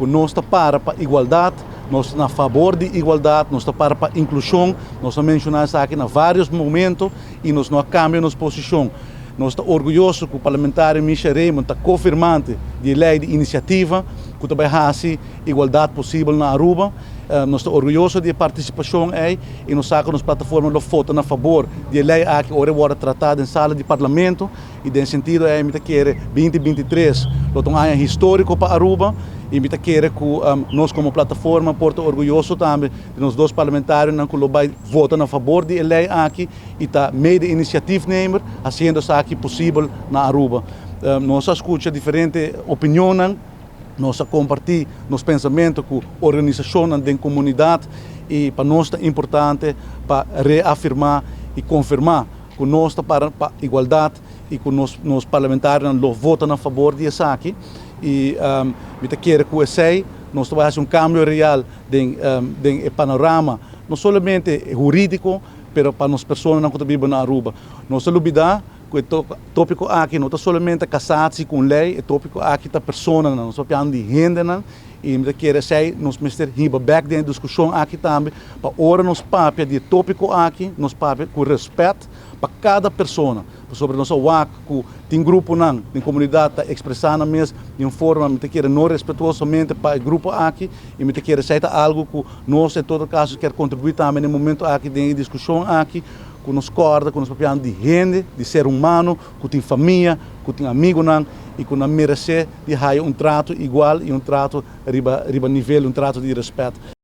Ku nos ta para pa igualdat, nos ta na fabor di igualdat, nos ta para pa inklushon, nos a menshoná esaki na vários momento i nos no a kambia nos posishon. Nos ta orguyoso ku parlamentario Misha Raymond ta ko-firmante di e lei di inisiativa ku ta bai hasi igualdat posibel na Aruba. Nos ta orguyoso di e partisipashon ei i nos sa ku nos plataforma lo vota na fabor di e lei aki ora e wòrdu tratá den sala di parlamento. I den sentido ei mi ta kere 2023 lo ta un aña históriko pa Aruba i mi ta kere ku nos komo plataforma por ta orguyoso tambe di nos dos parlamentarionan ku lo bai vota na fabor di e lei aki i ta mede inisiatiefnemer hasiendo esaki posibel na Aruba. Nos a skucha diferente opinionnan, nos a kompartí nos pensamentu ku organisashonnan den komunidat i pa nos ta importante pa reafirmá i konfirmá ku nos ta para pa igualdat i ku nos nos parlamentarionan lo vota na fabor di esaki i mi ta kere ku esei nos ta bai hasi un kambio real den den e panorama no solamente huridiko pero pa nos personanan ku ta biba na Aruba. Nos ta lubida ku e topiko aki no ta solamente kasatsi ku un lei, e topiko aki ta personanan, nos ta papiando di hendenan. I mi ta kere esei nos mester hiba bek den e diskushon aki tambe, pa ora nos papia di e topiko aki, nos papia ku rèspèt pa kada persona. Pasobra nos a wak ku tin gruponan den komunidat ta ekspresá nan mes di un forma, mi ta kere, no respetuosamente pa e grupo aki, i mi ta kere esei ta algu ku nos en todo kaso kier kontribuí tambe den e momento aki den e diskushon aki, ku nos kòrda ku nos papiando di hende, di ser humano, ku tin famia, ku tin amigunan i ku nan meresé di haya un trato igual i un trato riba riba nivel, un trato di rèspèt.